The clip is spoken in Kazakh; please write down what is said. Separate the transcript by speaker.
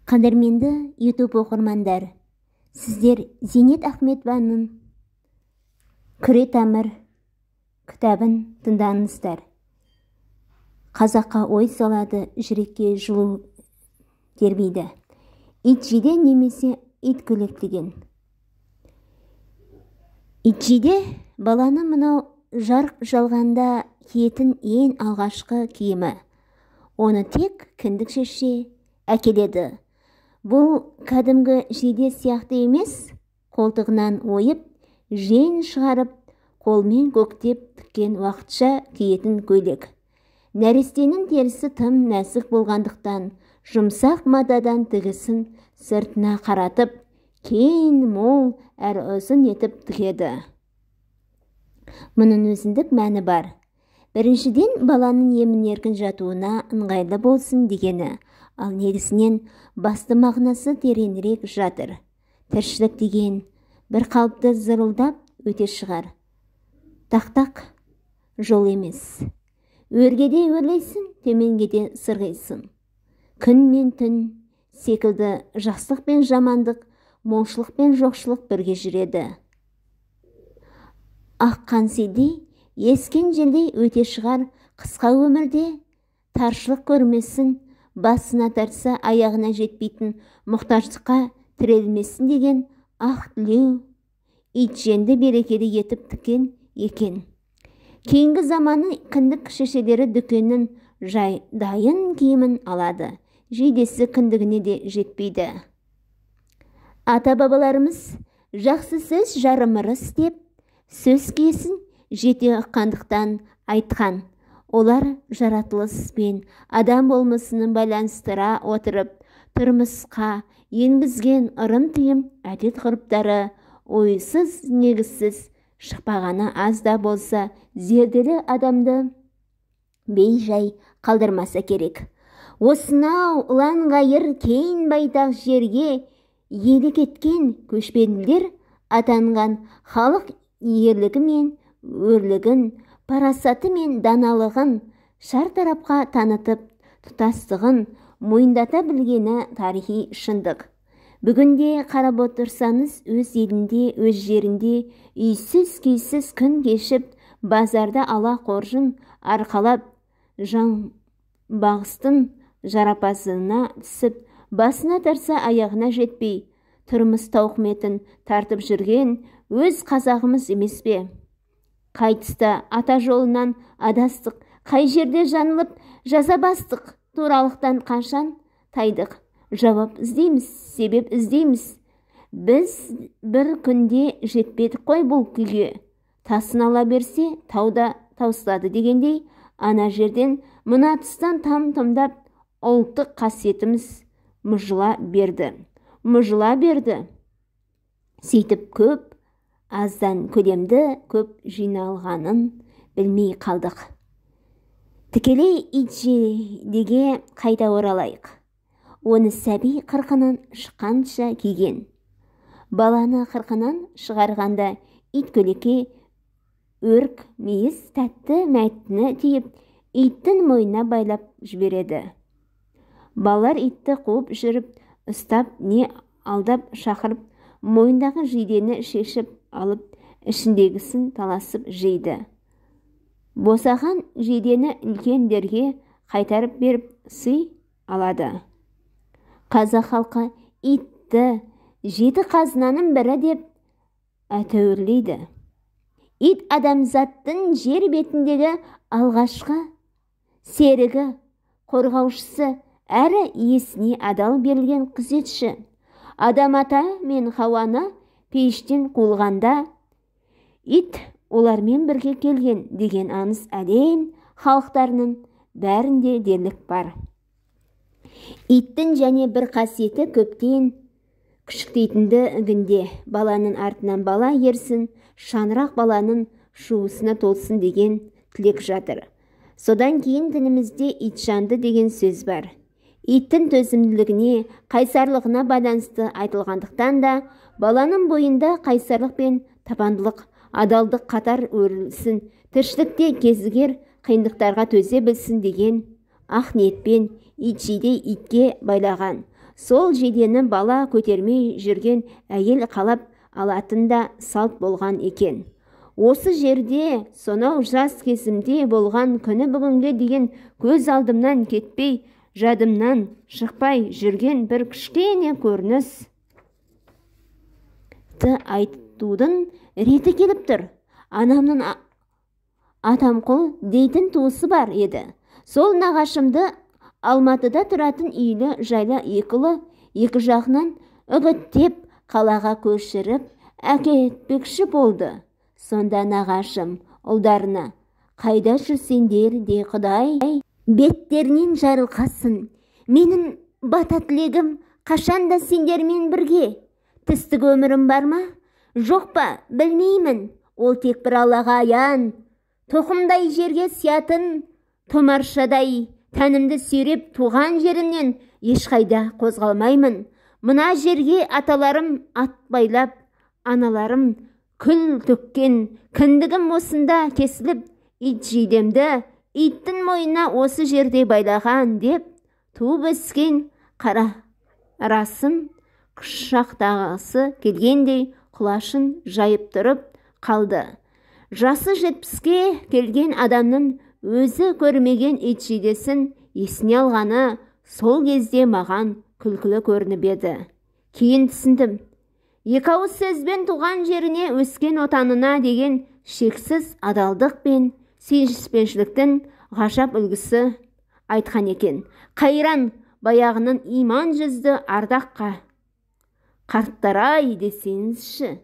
Speaker 1: Қадірменді YouTube оқырмандар, сіздер Зейнет Ахметованың «Күре тамыр» кітабын тыңдаңыздар. Қазаққа ой салады, жүрекке жылу тербейді. Ит жейде немесе ит көйлек деген. Ит жейде баланы мынау жарық жалғанда киетін ең алғашқы киімі. Оны тек кіндік шеше әкеледі. Бұл кәдімгі жейде сияқты емес, қолтығынан ойып, жең шығарып, қолмен көктеп тіккен уақытша киетін көйлек. Нәрестенің терісі тым нәзік болғандықтан, жұмсақ матадан тігісін сыртына қаратып, кең, мол әрі ұзын етіп тігеді. Мұның өзіндік мәні бар. Біріншіден, баланың емін-еркін жатуына ыңғайлы болсын дегені, ал негізінен басты мағынасы тереңірек жатыр. Тіршілік деген бір қалыпты зырылдап өте шығар тақтақ жол емес. Өрге де өрлейсің, төменге де сырғисың. Күн мен түн секілді жақсылық пен жамандық, молшылық пен жоқшылық бірге жүреді. Аққан селдей, ескен желдей өте шығар қысқа өмірде таршылық көрмесін, басына тартса аяғына жетпейтін мұқтаждыққа тірелмесін деген ақ тілеу итженді берекелі етіп тіккен екен. Кейінгі заманның кіндік шешелері дүкеннің жай дайын киімін алады. Жейдесі кіндігіне де жетпейді. Ата-бабаларымыз жақсы сөз жарым ырыс деп сөз киесін жете ұққандықтан айтқан. Олар жаратылыс пен адам болмысының байланыстыра отырып, тұрмысқа енгізген ырым-тыйым, әдет-ғұрыптары ойсыз, негізсіз шықпағаны аз да болса зерделі адамды бей-жай қалдырмаса керек. Осынау ұлан-ғайыр кең байтақ жерге иелік еткен көшпенділер атанған халық ерлігі мен өрлігін, парасаты мен даналығын шар тарапқа танытып, тұтастығын мойындата білгені тарихи шындық. Бүгінде қарап отырсаңыз, өз елінде, өз жерінде үйсіз күйсіз күн кешіп, базарда ала қоржын арқалап, жаңбағыстың жарапазына түсіп, басына тартса аяғына жетпей, тұрмыс тауқыметін тартып жүрген өз қазағымыз емес пе? Қай тұста ата жолынан адастық, қай жерде жанылып жаза бастық, туралықтан қашан тайдық? Жауап іздейміз, себеп іздейміз. Біз бір күнде жетпедік қой бұл күйге. Тасын ала берсе, тау да таусылады дегендей, ана жерден мына тұстан там-тұмдап ұлттық қасиетіміз мұжыла берді. Мұжыла берді. Сөйтіп көп аздан көлемді көп жиналғанын білмей қалдық. Тікелей итжейдеге қайта оралайық. Оны сәби қырқынан шыққанша киген. Баланы қырқынан шығарғанда ит көйлекке өрік, мейіз, тәтті мәтіні түйіп, иттің мойнына байлап жібереді. Балалар итті қуып жүріп, ұстап, не алдап шақырып, мойнындағы жейдені шешіп алып, ішіндегісін таласып жейді. Босаған жейдені үлкендерге қайтарып беріп, сый алады. Қазақ халқы итті жеті қазынаның бірі деп әтәуірлейді. Ит адамзаттың жер бетіндегі алғашқы серігі, қорғаушысы, әрі иесіне адал берілген күзетші. Адам ата мен Хауаны пейіштен қуылғанда ит олармен бірге келген деген аңыз әлем халықтарының бәрінде дерлік бар. Иттің және бір қасиеті көптен күшіктейтіндігінде. Баланың артынан бала ерсін, шаңырақ баланың шуысына толсын деген тілек жатыр. Содан кейін тілімізде итжанды деген сөз бар. Иттің төзімділігіне, қайсарлығына байланысты айтылғандықтан да баланың бойында қайсарлық пен табандылық, адалдық қатар өрілсін, тіршілікте кезігер қиындықтарға төзе білсін деген ақ ниетпен ит жейде итке байлаған. Сол жидені бала көтермей жүрген әйел қалап алатын да салт болған екен. Осы жерде сонау жас кезімде болған күні бүгінге дейін көз алдымнан кетпей, жадымнан шықпай жүрген бір кішкене көріністі айтудың реті келіп тұр. Анамның Атамқұл дейтін туысы бар еді. Сол нағашымды Алматыда тұратын үйлі жайлы екі ұлы екі жағынан үгіттеп қалаға көшіріп әкетпекші болды. Сонда нағашым ұлдарына: «Қайда жүрсеңдер де Құдай беттерінен жарылқасын. Менің бата тілегім қашанда сендермен бірге. Түстік өмірім бар ма, жоқ па, білмеймін. Ол тек бір Аллаға аян. Тоқымдай жерге сиятын томаршадай тәнімді сүйреп туған жерімнен ешқайда қозғалмаймын. Мына жерге аталарым ат байлап, аналарым күл төккен, кіндігім осында кесіліп, ит жейдемді иттің мойнына осы жерде байлаған», деп туып өскен қарарасын құшақтағысы келгендей құлашын жайып тұрып қалды. Жасы 70-ке келген адамның өзі көрмеген ит жейдесін есіне алғаны сол кезде маған күлкілі көрініп еді. Кейін түсіндім. Екі ауыз сөзбен туған жеріне, өскен отанына деген шексіз адалдық пен сүйіспеншіліктің ғажап үлгісі айтқан екен. Қайран баяғының иман жүзді ардаққа қарттар-ай десеңізші.